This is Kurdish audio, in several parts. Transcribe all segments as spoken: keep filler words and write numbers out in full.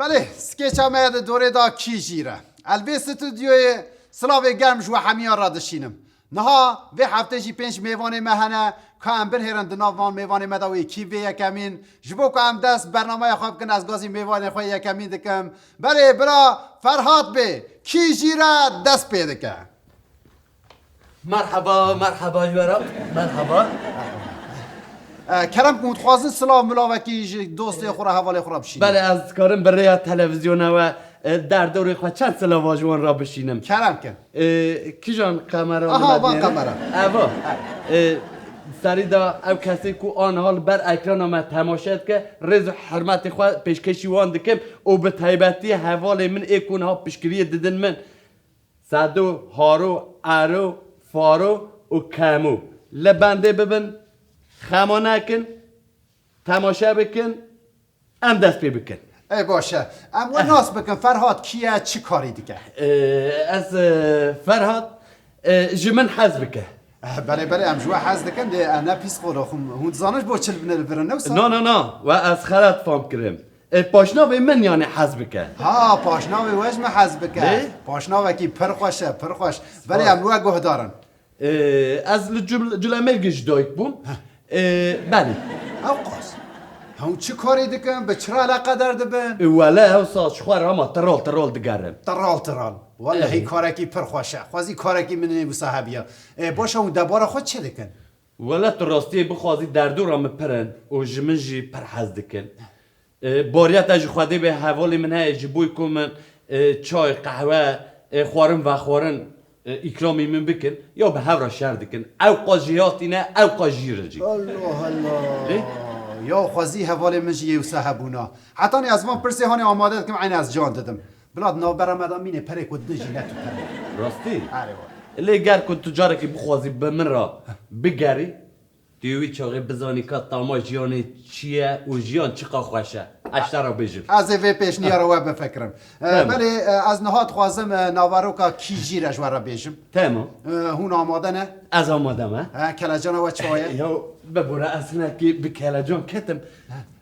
Belê, skeça me ya di dorê de Kî Jîr e. Ez li vê stûdyoyê silavê germ ji we hemiyan re dişînim. Niha vê heftê jî pênc mêvanê me hene, ka em binihêrin di nav van mêvanê me de wê kî vê yekemîn. Ji bo ku em dest bernameya xwe bikin, ez gazî mêvanê xwe yekemîn dikim. Belê, bira Ferhat bê, Kî Jîr e dest pê dike. Merhaba, merhaba ji we re. Merhaba. E, kerem ku dixwazin silav milavekî ji dostê xwe re, hevalê xwe re bişînin. Belê, ez dikarim bi rêya televizyona we, e, derdorê xwe çend silava ji wan re bişînim. Kerem kin. E, kîjan kamera? Aha, van kamera. Eva. E, serî de ew kesê ku aniha li ber ekrana me temaşe dike, rêz û hurmetê xwe pêşkêşî wan dikim û bi taybetî hevalê min ê ku niha piştgiriyê didin min. Sedo, Haro, Ero, Faro û Kemo. Li bendê bibin, xema nekin, temaşe bikin, em dest pê bikin. Ê baş e. Em we nas bikin, Ferhat kî ye, çi karî dike? Ee, ez, e, Ferhat, e, ji min hez bike. Eh, belê, belê, em ji we hez dikin, lê e, ne pîs xwe hûn, hûn dizanin ji bo çi li binê li vir in, ne wisa? Na, na, na, we ez xelet fam kirim. E, paşnavê min, yanî, hez bike. Ha, paşnavê we ji me hez bike. Lê? Paşnavekî pir xweş e, pir xweş. Belê, em li we guhdar in. E, ez li Cul-, Culemêrgê ji dayik bûm. Heh. E, belê. Ew qas. Hûn çi karê dikin? Bi çi re eleqedar dibin? E, wele, ew saz ji xwe re hema tiral tiral digerim. Tiral tiral. Welehî, e, karekî pir xweş e. Xwezî karekî min ê wisa hebiya. E, baş e, hûn debara xwe çi dikin? Wele, tu rastiyê bixwazî, derdora min pir in û ji min jî pir hez dikin. E, bariyeta ji Xwedê be, hevalê min heye, ji bo ku min, e, çay, qehwe, e, xwarin vexwarin, e, îkramî min bikin, ya bi hev re şer dikin. Ew qas jêhatî ne, ew qas jîr e jî. Allah Allah. Ê? Ya xwezî hevalê min jî yê wisa hebûna. Hetanî ez van pirsê hanê amade dikim, eynî ez can didim. Bila di navbera me de mîne perê ku didin jî ne tu pere. Rastî? Erê wa. Lê ger ku tu carekî bixwazî bi min re bigerî, tu yê wî çaxê bizanî ka tama jiyanê çi ye û jiyan çiqa xweş e. Ez te re bêjim. Ez ê vê pêşniyara we bifikirim. E, Tamam. Belê, e, ez niha dixwazim, e, naveroka Kî Jîr e ji we re bêjim. Tamam. E, hûn amade ne? Ez amade me. He, kelecana we çawa ye? Ya, bibore, ez hinekî bi kelecan ketim.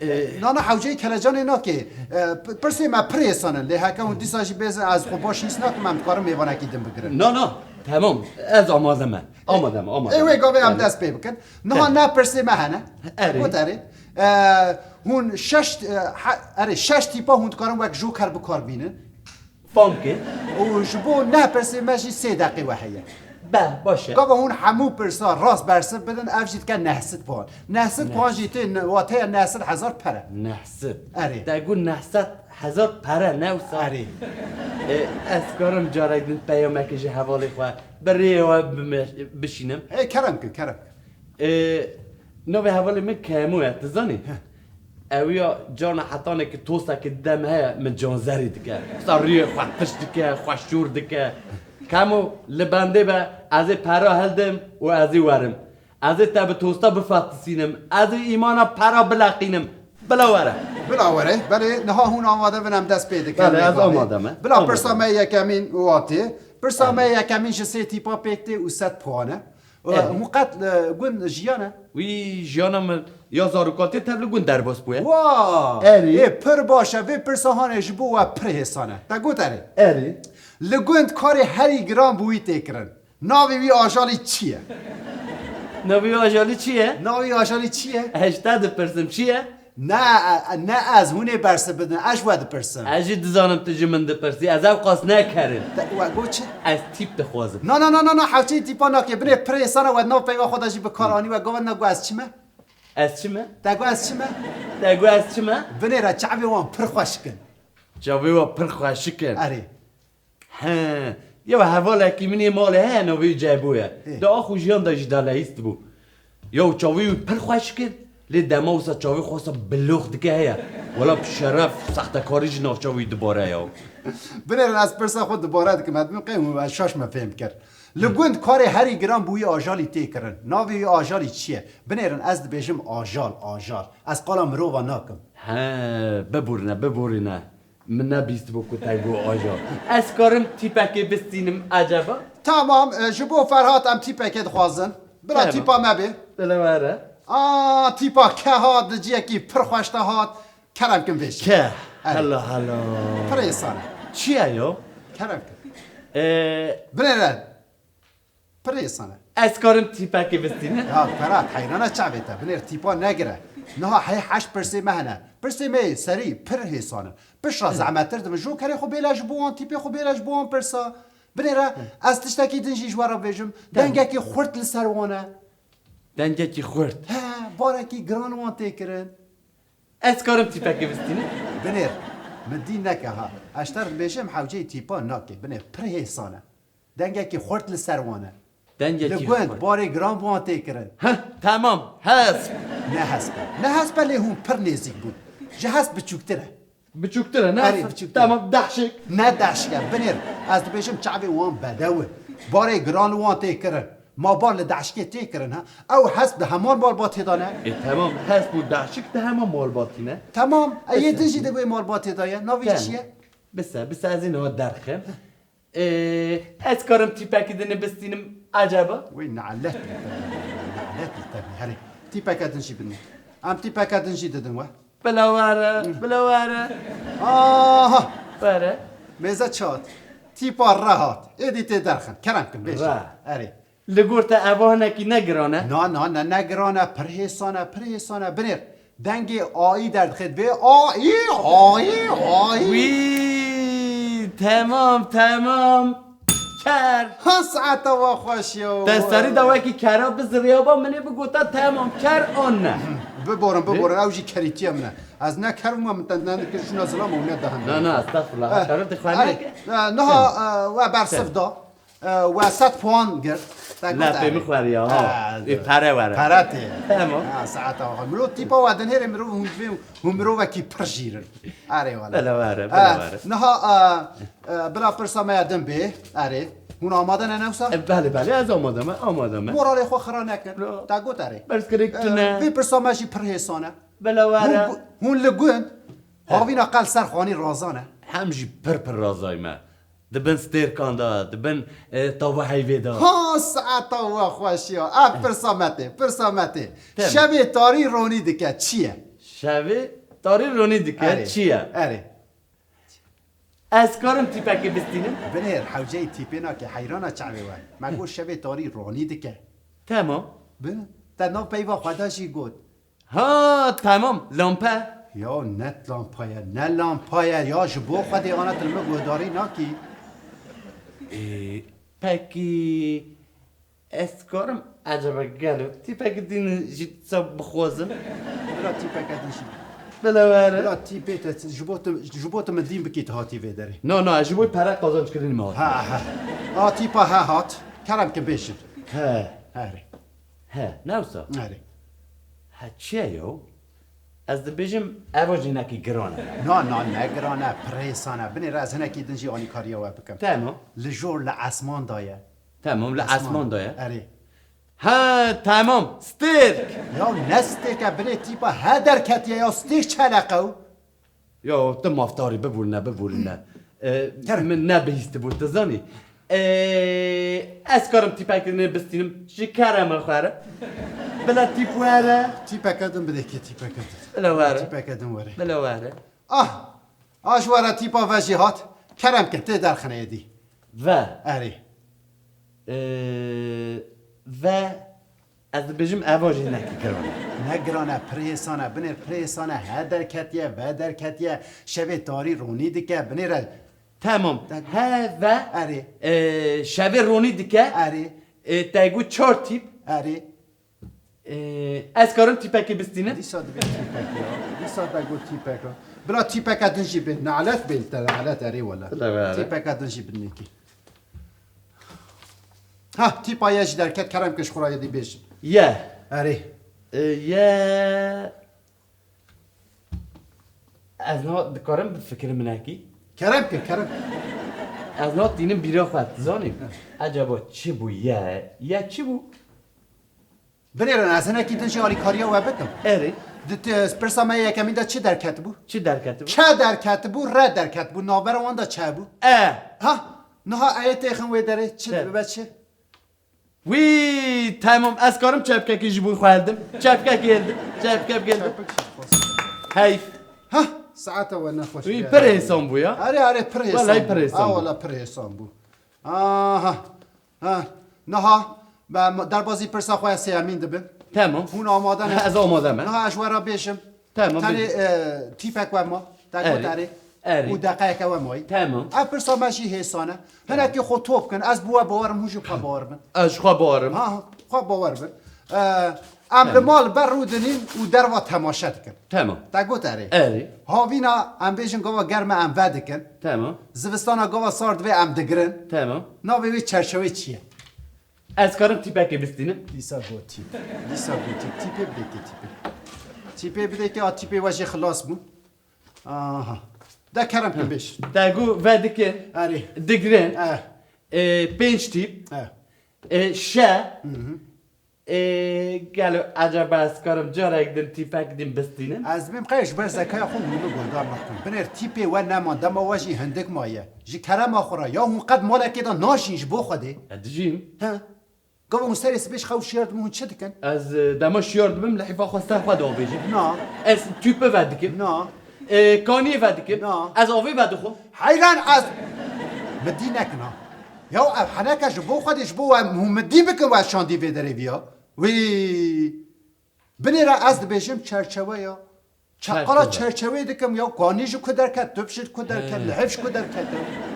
E, Na, na, hewceyî kelecanê nake. E, p-, pirsê me pir hêsan in. Lê heke hûn dîsa jî bêzin, ez xwe baş hîs nakim, em dikarin mêvanekî din bigirin. Na, na. Tamam. Ez amade me. Amade me, amade Ê, me. Wê gavê em Tamam. dest pê bikin. Niha Tamam. ne pirsê me hene. Erê. Got erê. E, hûn şeş, e, he-, erê, şeş tîpa hûn dikarin wek joker bi kar bînin. Fam ke. Û ji bo neh pirsê me jî sê deqê we heye. Be, baş e. Gava hûn hemû pirsa rast bersiv bidin, ev jî dike neh sed puan. Neh sed puan jî tê ne-, wateya neh sed hezar pere. Neh sed. Erê. Te got neh sed hezar pere, ne wisa? Erê. E, ez karim carek din peyamekê ji hevalê xwe bi rêya we bime-, bişînim? Ê, kerem ki, kerem ki. E, navê hevalê min Kemo ye, tu zanî? Heh. Ew ya carna hetanê ki tostekî didem heye, min canzerî dike. Wisa rûyê xwe tişt dike, xwe şûr dike. Kemo, li bendê be, ez ê pera hildim û ez ê werim. Ez ê te bi tosta bifetisînim. Ez ê îmana pera bileqînim. Bila were. Bila were. Belê, niha hûn amade bin, em dest pê dikin. Belê, ez amade me. Bila pirsa me yekemîn û atê. Pirsa me yekemîn ji sê tîpa pêk tê û sed puan e. E, hûn qet, e, gund jiyan e? Wî jiyana min ya zarokatiyê tev li gund derbas bûye. Wa! Erê. Ê, pir baş e. Vê pirsa hanê ji bo we pir hêsan e. Te got erê. Erê. Li gund karê herî giran bi wî tê kirin. Navê wî ajalî çi ye? Navê wî ajalî çi ye? Navê wî ajalî çi ye? Ez ji te dipirsim, çi ye? Ne, e, ne ez, hûn ê bersiv bidin, ez ji we dipirsim. Ez jî dizanim tu ji min dipirsî, ez ew qas nekerim. Te, we got çi? Ez tîp dixwazim. Na, na, na, na, na, hewçeyî tîpa nake. Binê pirê sana we nav peyva xwe de jî bi kar anî, we gava na got ez çi me? Ez çi me? Te got ez çi me? Te got ez çi me? Binê re çavê wan pir xweşik in. Çavê wan pir xweşik in. Erê. He, ya hevalekî min ê malê heye, navê wî Cebo ye. Ê. Di ax û jiyan de jî dalehîst bû. Ya çavê wî pir xweşik in, lê dema wisa çavê xwe wisa bilox dike heye. Wela bi şeref, sextekarî ji nav çavê wî dibare ya. Binêrin ez pirsa xwe dubare dikim, ez dibim qey hûn ez şaş me fêm kir. Li gund karê herî giran bi wî ajalî tê kirin. Navê wî ajalî çi ye? Binêrin ez dibêjim ajal, ajal. Ez qala mirova nakim. He, biborîne, biborîne. Min nebîstibû ku te got aja. Ez karim tîpekê bistînim eceba? Tamam, e, ji bo Ferhat em tîpekê dixwazin. Bira Tamam. tîpa me bê. Dilê were. A, tîpa ke hat, li ciyekî pir xweş de hat. Kerem kin vêjin. Ke. Erê. Helo, helo. Pir hêsan e. Çi ye yo? Kerem kir. Ee, Binêre. Pir hêsan e. Ez karim tîpekê bistînim? Ya Ferhat, heyrana çavê te. Binêr tîpa negire. Niha hey heşt pirsê me hene. Pirsê me yê serî pir hêsan in. Pişra zehmettir dibin. Jokerê xwe bêle ji bo wan, tîpê xwe bêle ji bo wan pirsa. Binêre, ez tiştekî din jî ji we re bêjim. Dengekî xurt li ser wan e. Dengekî xurt? He, barekî giran wan tê kirin. Ez karim tîpekê bistînim? Binêr, min dî neke ha. Ez ji te re dibêjim hewceyî tîpa nake. Binêr, pir hêsan e. Dengekî xurt li ser wan e. Dengekî xurt. Li gund barê giran bi wan tê kirin. Heh, temam. Hesp. Ne hesp e. Ne hesp e lê hûn pir nêzîk bûn. Ji hesp biçûktir e. Biçûktir e, ne? Erê, hesp. Biçûktir e. Temam, dehşik. Ne dehşik e. Binêr, ez dibêjim çavê wan bedew in. Barê giran li wan tê kirin. Ma bar li dehşikê tê kirin ha. Ew hesp di heman malbatê de ne? E, temam. Hesp û dehşik di heman malbatî ne? Temam. E, yê din jî di wê malbatê de ye. Navê jî çi ye? Bise, bise ez ê niha derxim. Ee, ez karim tîpekî din bistînim acaba? Wê nalet li te, nalet li te bî. Herê, tîpeke din jî bidin. Em tîpeke din jî didin we. Bila were, bila were. Aha! Were. Mêze çi hat? Tîpa re hat. Êdî tê derxin. Kerem kin, bêjin. Re. Erê. Li gor te eva hinekî ne giran e? Na, na, ne, ne giran e. Pir hêsan e, pir hêsan e. Binêr. Dengê ayî derdixê dibê ayî, ayî, ayî. Wî, temam, temam. Ker. Ha, saeta wa xweş ya. Te serî de wekî kera biziriyaba min ê bigota temam, ker an ne. Biborin, biborin, ew jî kerîtiya min e. Ez ne ker bûme, min te ne dikir şûna zilam û ne dehende. Na, na, estexfirullah. Eh, şerif dixwe eh, neke. Eh, niha, eh, we bersiv da. E, we sed puan girt. Te got, lepê min xweriya, ha. Ha, ê, pere were. Pere tê. Tamam. Ha, saeta wa. Mirov tîpa we dinêrê mirov hûn divê hûn mirovekî pir jîr in. Erê wele. Bela were, bela were. Niha, e, e, bila pirsa me ya din bê. Erê. Hûn amade ne newsa? E, belê, belê, ez amade me, amade me. Moralê xwe xira nekin. Te got erê. Berskirêk tune. E, vê pirsa me jî pir hêsan e. Bela were. Hûn gu-, hûn li gund. Havîna qel ser xanî razan e. Hem jî pir pir razay me. Di bin stêrkan de, di bin, e, tava heyvê de. Ha, saeta we xweş ya. Ev pirsa me tê, pirsa me tê. Tamam. Şevê tarî ronî dike, çi ye? Şevê tarî ronî dike, erê, çi ye? Erê. Ez karim tîpekê bistînim? Binêr, hewceyî tîpê nake, heyrana çavê we. Me got şevê tarî ronî dike. Tamam. Bin, te nav peyva xwe de jî got. Ha, tamam, lampe. Ya ne lampa ye, ne lampa ye ya, ji bo Xwedê ana tu li min guhdarî nakî. Ee, pekî ez karim ecebe gelo tîpekî din jî sa bixwazim? Bila tîpeke din jî. Bila were. Bila tîpê te ji bo tu, ji bo tu min dîn bikî tu hatî vê derê. Na, na, ez ji bo pere qazanc kirinî me hat. Ha, ha. A tîpa he hat. Kerem ke bêjin. He. Herê. He, ne wisa? Erê. He, çi ye yo? Ez dibêjim, eva jî hinekî giran e. Na, na, ne giran e, pir hêsan e. Binêre ez hinekî din jî alîkariya we bikim. Tamam. Li jor li esman de ye. Tamam, li esman de ye. Erê. He, tamam, stêrk. Ya ne stêrk e, binê tîpa he derketiye ya, stêrk çi eleqe ew? Yo, tu mafdarî, biborîne, biborîne. Ee, kerem. Min nebihîstibû, tu zanî. Ee, ez karim tîpekê din bistînim, ji kerema xwe re. Bila tîp were. Tîpeke din bidê kê, tîpeke din. Bila were. Tîpeke din were. Bila were. Ah! Ah, ji we re tîpa ve jî hat. Kerem ke tê derxine êdî. Ve. Erê. Ee, ve. Ez dibêjim eva jî hinekî giran e. Ne giran e, pir hêsan e. Binêr pir hêsan e. He derketiye, ve derketiye. Şevê tarî ronî dike. Binêre. Tamam. He ve. Erê. E, şevê ronî dike. Erê. E, te got çar tîp. Erê. E, ez karim tîpekê bistînim? Dîsa dibê tîpek ya. Dîsa te got tîpek ya. Bila tîpeke din jî bê. Nalet bê te, nalet erê wele. Bila were. Tîpeke din jî binêkî. Ha, tîpa ye jî derket, kerem ke ji xwe re yê dî bêjin. Ye. Erê. E, ye. Ez niha dikarim bifikirim hinekî? Kerem ke, kerem. Ez niha tînim bîra xwe, tu zanî. Ecaba çi bû ye? Ye çi bû? Binêrin, ez hinekî din jî alîkariya we bikim. Erê. Di te-, pirsa me yekemîn de çi derketibû? Çi derketibû? Ke derketibû, re derketibû, navbera wan de çi hebû? E. Ha, niha eyê têxin wê derê, çi dibe çi? Wî, temam, ez karim çepkekî ji bo xwe hildim. Çepkekî hildim, çepkek hildim. Çepkek jî xwest. Heyf. Ha, Saete we nexweş Wî be. pir hêsan bû ya. Erê, erê, pir hêsan Welay bû. Pir hêsan Ha, bû. Wela pir hêsan bû. Aha. Ha. Niha me, me, derbazî pirsa xwe ya sêyemîn dibin. Tamam. Hûn amade ne? Ez amade me. Niha ez we re bêjim. Tamam, Tenê bêjim. e, tîpek we ma. Te got Erê. erê. Erê. Û deqeyeke we mayî. Tamam. Ev pirsa me jî hêsan e. Hinekî xwe top kin. Ez bi we bawer im, hûn jî bi xwe bawer bin. Ez ji xwe bawer im. Ha, ha, xwe bawer bin. E, em li mal ber rûdinîn û derva temaşe dikin. Tamam. Te got erê. Erê. Havîna em bêjin gava germ e em vedikin. Tamam. Zivistana gava sar divê em digirin. Tamam. Navê wê çerçewê çi ye? Ez karim tîpekê bistînim. Dîsa got tîp. Dîsa got tîp. Tîpê bidê kê tîpê. Tîpê bidê kê a tîpê we jê xilas bû. Aha. De kerem kin bêj. Te got vedikin. Erê. Digirin. Eh. E, pênc tîp. Eh. E, şe. E, gelo ecaba ez karim carek din tîpek din bistînim? Ez dibêm qey ji ber zekaya xwe hûn min guhdar nakin. Binêr tîpê we neman, dema we jî hindik maye. Ji kerema xwe re ya hûn qet malekê de naşîn ji bo Xwedê. Ez dijîm. He. Gava hûn serê sibê ji xew şiyar dibin hûn çi dikin? Ez e, dema şiyar dibim li hîfa xwe ser xwe davêjim. Na. Ez tûpe vedikim. Na. E, kaniyê vedikim. Na. Ez avê vedixwim. Heyran ez. Min dî nekina. Ya ev heneke ji bo Xwedê ji bo we hûn min dî bikin we şandî vê derê viya. Wî. Binêre ez dibêjim çerçewe ya. Çerçewe. Çeqala çerçewê dikim ya. Kanî ji ku derket, tûp ji ku derket, He. Lihif ji ku derket.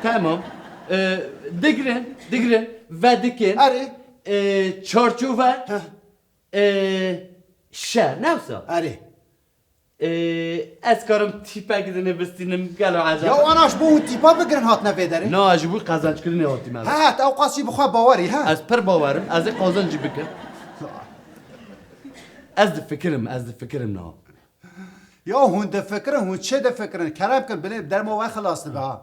Tamam. E, digirin, digirin, vedikin. Erê. E, çarçove. Heh. E, şe, ne wisa? Erê. E, ez karim tîpek din bistînim gelo ecaba. Ya ana ji bo hûn tîpa bigirin hatine vê derê. Na, ez ji bo qazançkirinê hatîm ez. Ha, te ew qasî bi xwe bawerî, ha? Ez pir bawerim, ez ê qazancî bikim. Ez difikirim, ez difikirim na. Ya hûn difikirin, hûn çi difikirin? Kerem kin, bilê derma we xilas dibe ha.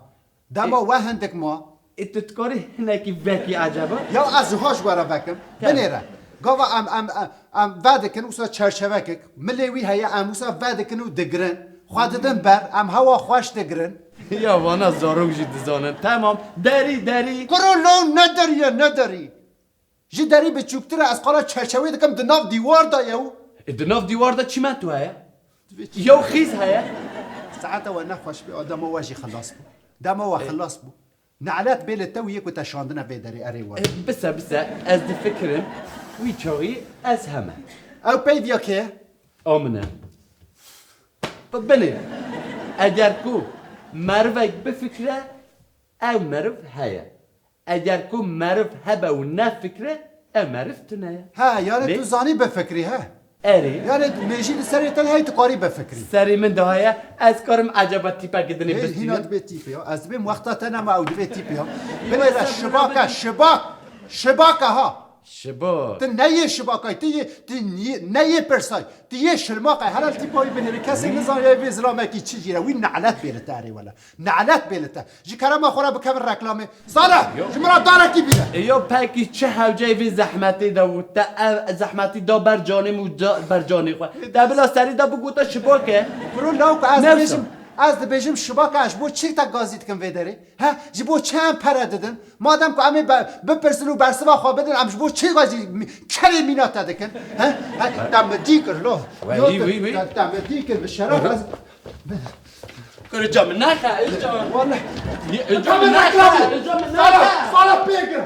Dema we hindik ma. E, tu dikarî hinekî vekî ecaba? Ya ez wiha ji we re vekim. Tamam. Binêre. Gava em, em, em, em vedikin, wisa çerçevekek. Milê wî heye, em wisa vedikin û digirin. Xwe didin ber, em hewa xweş digirin. Ya vana zarok jî dizanin. Tamam, derî, derî. Kuro lo ne derî ye, ne derî. Ji derî biçûktir e, ez qala çerçewê dikim, di nav dîwar de ye û. E, di nav dîwar de çimento heye? Ya xîz heye? Saete we nexweş bê, dema we jî xilas bû. Dema we xilas bû. Nelet bê li te û yê ku te şandine vê derê erê we. E, bise, bise, ez difikirim, wî çaxî ez heme. Ew peyv ya kê? A min e. Bi-, binê. Eger ku merivek bifikire, ew meriv heye. Eger ku meriv hebe û nefikre, ew meriv tune ye. Ha, yani Lê- tu zanî bifikrî, he? Erê. Yani mêjî di serê te hey tu qarî bifikrî. Serê min de heye, ez karim ecaba tîpekê dinê Hey, hîna bistînim. dibê tîpê ya. Ez dibêm wexta te nema ew dibê tîpê ya. Yê Binêre sen şibaka, buna şibak. Şibaka ha. Şibo. Tu neyê şibakay, tu yê, tu niyê, neyê pirsay. Tu yê şilmaqay. Helal tîpayî binêre. Kesê nizaniye vê zilamekî çi jîre. Wî nelet bê li te erê wele. Nelet bê li te. Ji kerema xwe re bikevin reklamê. Zana! Yok. Ji min re darekî bîne. E, yo pekî çi hewceyê vê zehmetê de û te ev zehmetî da ber canê min û da ber canê xwe. Te bila serî da bigota şibake. Kuro lawk ez Nefsa. Dibêjim, ez dibêjim şibaka ez ji bo çi te gazî dikim vê derê? He? Ji bo çi em pere didin? Madem ku em ê be-, bipirsin û bersiva xwe bidin, em ji bo çi gazî mî-, kerê mîna te dikin? He? He? Te min dî kir lo. Wê, Yo, wî, te, wî, wî. te, te min dî kir, bi şeref ez. Kıracağım, naka, öleceğim. Wallahî. Öleceğim, naka, öleceğim, naka. Sana pê kir.